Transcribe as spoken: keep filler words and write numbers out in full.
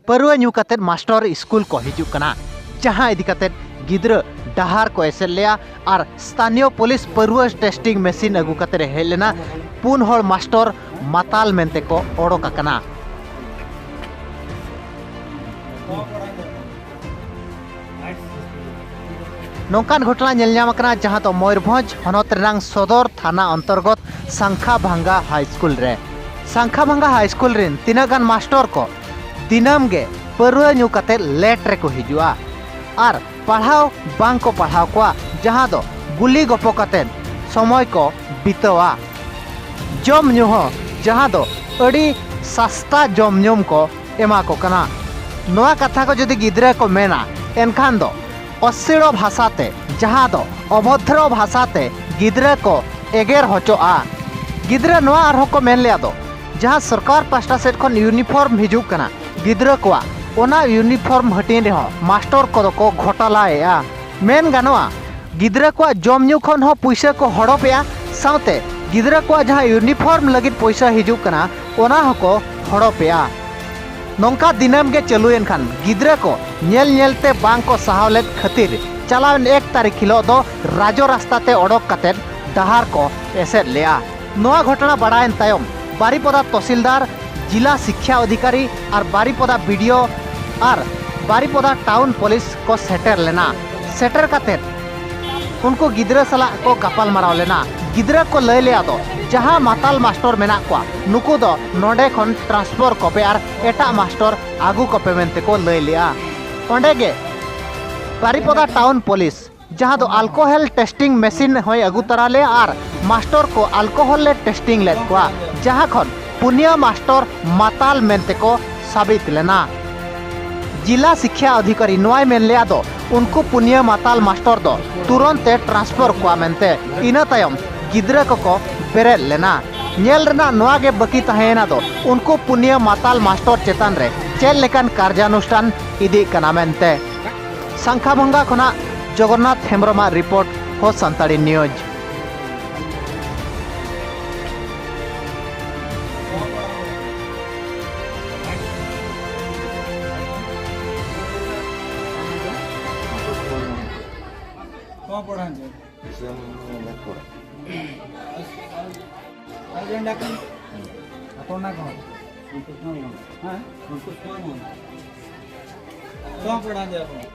ᱯᱟᱹᱨᱣᱟᱹ ᱧᱩ ᱠᱟᱛᱮᱫ ᱢᱟᱥᱴᱚᱨ ᱥᱠᱩᱞ ᱠᱚ ᱦᱤᱡᱩᱜ ᱠᱟᱱᱟ, ᱡᱟᱦᱟᱸ ᱤᱫᱤ ᱠᱟᱛᱮᱫ ᱜᱤᱫᱽᱨᱟᱹ ᱰᱟᱦᱟᱨ ᱠᱚ ᱮᱥᱮᱫ ᱞᱮᱫᱼᱟ ᱟᱨ ᱥᱛᱷᱟᱱᱤᱭᱚ ᱯᱩᱞᱤᱥ ᱯᱟᱹᱨᱣᱟᱹ ᱴᱮᱥᱴᱤᱝ ᱢᱮᱥᱤᱱ ᱟᱹᱜᱩ ᱠᱟᱛᱮᱫ ᱮ ᱦᱮᱡ ᱞᱮᱱᱟ᱾ ᱯᱩᱱ ᱦᱚᱲ ᱢᱟᱥᱴᱚᱨ ᱢᱟᱛᱟᱞ ᱢᱮᱱᱛᱮ ᱠᱚ ᱚᱰᱚᱠ ᱟᱠᱟᱱᱟ᱾ ᱱᱚᱝᱠᱟᱱ ᱜᱷᱚᱴᱚᱱᱟ ᱧᱮᱞ ᱧᱟᱢ ᱟᱠᱟᱱᱟ, ᱡᱟᱦᱟᱸ ᱫᱚ ᱢᱚᱭᱩᱨᱵᱷᱚᱸᱡᱽ ᱦᱚᱱᱚᱛ ᱨᱮᱱᱟᱜ ᱥᱚᱫᱚᱨ ᱛᱷᱟᱱᱟ ᱚᱱᱛᱚᱨᱜᱚᱛ ᱥᱟᱝᱠᱷᱟ ᱵᱷᱟᱝᱜᱟ ᱦᱟᱭ ᱥᱠᱩᱞ ᱨᱮ᱾ ᱥᱟᱝᱠᱷᱟ ᱵᱷᱟᱝᱜᱟ ᱦᱟᱭ ᱥᱠᱩᱞ ᱨᱮᱱ ᱛᱤᱱᱟᱹᱜ ᱜᱟᱱ ᱢᱟᱥᱴᱚᱨ ᱠᱚ ᱫᱤᱱᱟᱹᱢ ᱜᱮ ᱯᱟᱹᱨᱣᱟᱹ ᱧᱩ ᱠᱟᱛᱮ ᱞᱮᱴ ᱨᱮᱠᱚ ᱦᱤᱡᱩᱜᱼᱟ ᱟᱨ ᱯᱟᱲᱦᱟᱣ ᱵᱟᱝ ᱠᱚ ᱯᱟᱲᱦᱟᱣ ᱠᱚᱣᱟ, ᱡᱟᱦᱟᱸ ᱫᱚ ᱜᱩᱞᱤ ᱜᱚᱯᱚ ᱠᱟᱛᱮ ᱥᱚᱢᱚᱭ ᱠᱚ ᱵᱤᱛᱟᱹᱣᱟ᱾ ᱡᱚᱢ ᱧᱩ ᱦᱚᱸ, ᱡᱟᱦᱟᱸ ᱫᱚ ᱟᱹᱰᱤ ᱥᱟᱥᱛᱟ ᱡᱚᱢ ᱧᱩ ᱠᱚ ᱮᱢᱟ ᱠᱚ ᱠᱟᱱᱟ᱾ ᱱᱚᱣᱟ ᱠᱟᱛᱷᱟ ᱠᱚ ᱡᱩᱫᱤ ᱜᱤᱫᱽᱨᱟᱹ ᱠᱚ ᱢᱮᱱᱟ, ᱮᱱᱠᱷᱟᱱ ᱫᱚ ᱚᱥᱤᱲᱚ ᱵᱷᱟᱥᱟ ᱛᱮ, ᱡᱟᱦᱟᱸ ᱫᱚ ᱚᱵᱷᱚᱫᱨᱚ ᱵᱷᱟᱥᱟ ᱛᱮ ᱜᱤᱫᱽᱨᱟᱹ ᱠᱚ ᱮᱜᱮᱨ ᱦᱚᱪᱚᱜᱼᱟ᱾ ᱜᱤᱫᱽᱨᱟᱹ ᱱᱚᱣᱟ ᱟᱨᱦᱚᱸ ᱠᱚ ᱢᱮᱱ ᱞᱮᱫᱟ ᱫᱚ, ᱡᱟᱦᱟᱸ ᱥᱚᱨᱠᱟᱨ ᱯᱟᱥᱴᱟ ᱥᱮᱫ ᱠᱷᱚᱱ ᱤᱭᱩᱱᱤᱯᱷᱚᱨᱢ ᱦᱤᱡᱩᱜ ᱠᱟᱱᱟ ᱜᱤᱫᱽᱨᱟᱹ ᱠᱚᱣᱟᱜ, ᱚᱱᱟ ᱤᱭᱩᱱᱤᱯᱷᱚᱨᱢ ᱦᱟᱹᱴᱤᱧ ᱨᱮᱦᱚᱸ ᱢᱟᱥᱴᱚᱨ ᱠᱚᱫᱚ ᱠᱚ ᱜᱷᱚᱴᱟᱞᱟᱭᱮᱫᱼᱟ᱾ ᱢᱮᱱ ᱜᱟᱱᱚᱜᱼᱟ, ᱜᱤᱫᱽᱨᱟᱹ ᱠᱚᱣᱟᱜ ᱡᱚᱢ ᱧᱩ ᱠᱷᱚᱱ ᱦᱚᱸ ᱯᱩᱭᱥᱟᱹ ᱠᱚ ᱦᱚᱲᱚᱯᱮᱜᱼᱟ, ᱥᱟᱶᱛᱮ ᱜᱤᱫᱽᱨᱟᱹ ᱠᱚᱣᱟᱜ ᱡᱟᱦᱟᱸ ᱤᱭᱩᱱᱤᱯᱷᱚᱨᱢ ᱞᱟᱹᱜᱤᱫ ᱯᱩᱭᱥᱟᱹ ᱦᱤᱡᱩᱜ ᱠᱟᱱᱟ, ᱚᱱᱟ ᱦᱚᱸᱠᱚ ᱦᱚᱲᱚᱯᱮᱜᱼᱟ᱾ ᱱᱚᱝᱠᱟ ᱫᱤᱱᱟᱹᱢ ᱜᱮ ᱪᱟᱹᱞᱩᱭᱮᱱ ᱠᱷᱟᱱ ᱜᱤᱫᱽᱨᱟᱹ ᱠᱚ ᱧᱮᱞ ᱧᱮᱞ ᱛᱮ ᱵᱟᱝ ᱠᱚ ᱥᱟᱦᱟᱣ ᱞᱮᱫ ᱠᱷᱟᱹᱛᱤᱨ ᱪᱟᱞᱟᱣᱮᱱ ᱮᱠ ᱛᱟᱹᱨᱤᱠᱷ ᱦᱤᱞᱳᱜ ᱫᱚ ᱨᱟᱡᱚ ᱨᱟᱥᱛᱟ ᱛᱮ ᱚᱰᱚᱠ ᱠᱟᱛᱮ ᱰᱟᱦᱟᱨ ᱠᱚ ᱮᱥᱮᱫ ᱞᱮᱜᱼᱟ᱾ ᱱᱚᱣᱟ ᱜᱷᱚᱴᱚᱱᱟ ᱵᱟᱲᱟᱭᱮᱱ ᱛᱟᱭᱚᱢ ᱵᱟᱨᱤᱯᱚᱫᱟ ᱛᱚᱥᱤᱞᱫᱟᱨ, ᱡᱤᱞᱟ ᱥᱤᱠᱠᱷᱟ ᱚᱫᱷᱤᱠᱟᱨᱤ ᱟᱨ ᱵᱟᱨᱤᱯᱚᱫᱟ ᱵᱤ ᱰᱤ ᱳ ᱟᱨ ᱵᱟᱨᱤᱯᱚᱫᱟ ᱴᱟᱣᱩᱱ ᱯᱩᱞᱤᱥ ᱠᱚ ᱥᱮᱴᱮᱨ ᱞᱮᱱᱟ᱾ ᱥᱮᱴᱮᱨ ᱠᱟᱛᱮ ᱩᱱᱠᱩ ᱜᱤᱫᱽᱨᱟᱹ ᱥᱟᱞᱟᱜ ᱠᱚ ᱜᱟᱯᱟᱞ ᱢᱟᱨᱟᱣ ᱞᱮᱱᱟ᱾ ᱜᱤᱫᱽᱨᱟᱹ ᱠᱚ ᱞᱟᱹᱭ ᱞᱮᱫᱼᱟ ᱫᱚ, ᱡᱟᱦᱟᱸ ᱢᱟᱛᱟᱞ ᱢᱟᱥᱴᱚᱨ ᱢᱮᱱᱟᱜ ᱠᱚᱣᱟ, ᱱᱩᱠᱩ ᱫᱚ ᱱᱚᱰᱮ ᱠᱷᱚᱱ ᱴᱨᱟᱱᱥᱯᱷᱟᱨ ᱠᱚᱯᱮ ᱟᱨ ᱮᱴᱟᱜ ᱢᱟᱥᱴᱚᱨ ᱟᱹᱜᱩ ᱠᱚᱯᱮ ᱢᱮᱱᱛᱮ ᱠᱚ ᱞᱟᱹᱭ ᱞᱮᱫᱼᱟ᱾ ᱚᱸᱰᱮ ᱜᱮ ᱵᱟᱨᱤᱯᱚᱫᱟ ᱴᱟᱣᱩᱱ ᱯᱩᱞᱤᱥ, ᱡᱟᱦᱟᱸ ᱫᱚ ᱟᱞᱠᱳᱦᱚᱞ ᱴᱮᱥᱴᱤᱝ ᱢᱮᱥᱤᱱ ᱦᱚᱸᱭ ᱟᱹᱜᱩ ᱛᱚᱨᱟ ᱞᱮᱫᱼᱟ ᱟᱨ ᱢᱟᱥᱴᱚᱨ ᱠᱚ ᱟᱞᱠᱳᱦᱚᱞ ᱞᱮ ᱴᱮᱥᱴᱤᱝ ᱞᱮᱫ ᱠᱚᱣᱟ, ᱡᱟᱦᱟᱸ ᱠᱷᱚᱱ ᱯᱩᱱᱭᱟᱹ ᱢᱟᱥᱴᱚᱨ ᱢᱟᱛᱟᱞ ᱢᱮᱱᱛᱮ ᱠᱚ ᱥᱟᱵᱤᱛ ᱞᱮᱱᱟ᱾ ᱡᱤᱞᱟ ᱥᱤᱠᱠᱷᱟ ᱚᱫᱷᱤᱠᱟᱨᱤ ᱱᱚᱣᱟᱭ ᱢᱮᱱ ᱞᱮᱫᱼᱟ ᱫᱚ, ᱩᱱᱠᱩ ᱯᱩᱱᱭᱟᱹ ᱢᱟᱛᱟᱞ ᱢᱟᱥᱴᱚᱨ ᱫᱚ ᱛᱩᱨᱚᱱᱛ ᱮ ᱴᱨᱟᱱᱥᱯᱷᱟᱨ ᱠᱚᱣᱟ ᱢᱮᱱᱛᱮ᱾ ᱤᱱᱟᱹ ᱛᱟᱭᱚᱢ ᱜᱤᱫᱽᱨᱟᱹ ᱠᱚᱠᱚ ᱵᱮᱨᱮᱫ ᱞᱮᱱᱟ᱾ ᱧᱮᱞ ᱨᱮᱱᱟᱜ ᱱᱚᱣᱟ ᱜᱮ ᱵᱟᱹᱠᱤ ᱛᱟᱦᱮᱸᱭᱮᱱᱟ ᱫᱚ, ᱩᱱᱠᱩ ᱯᱩᱱᱭᱟᱹ ᱢᱟᱛᱟᱞ ᱢᱟᱥᱴᱚᱨ ᱪᱮᱛᱟᱱ ᱨᱮ ᱪᱮᱫ ᱞᱮᱠᱟᱱ ᱠᱟᱨᱡᱟᱱᱩᱥᱴᱷᱟᱱ ᱤᱫᱤᱜ ᱠᱟᱱᱟ ᱢᱮᱱᱛᱮ᱾ ᱥᱟᱝᱠᱷᱟᱵᱷᱚᱝᱜᱟ ᱠᱷᱚᱱᱟᱜ ᱡᱚᱜᱚᱱᱱᱟᱛᱷ ᱦᱮᱢᱵᱨᱚᱢᱟᱜ ᱨᱤᱯᱳᱨᱴ, ᱦᱚ ᱥᱟᱱᱛᱟᱲᱤ ᱱᱤᱭᱩᱡᱽ᱾ କଣ ପଢ଼ାନ୍ତି? ସେ ମୁଁ ଲେଖୁଡ଼ା। ଆଉ ଜଣେ ଡାକନ୍ତୁ। ଆପଣ ନା କଣ? ସନ୍ତୋଷ କୁମାର ମହାନ୍ତି। ହଁ? ସନ୍ତୋଷ କୁମାର ମହାନ୍ତି। କଣ ପଢ଼ାନ୍ତି ଆପଣ?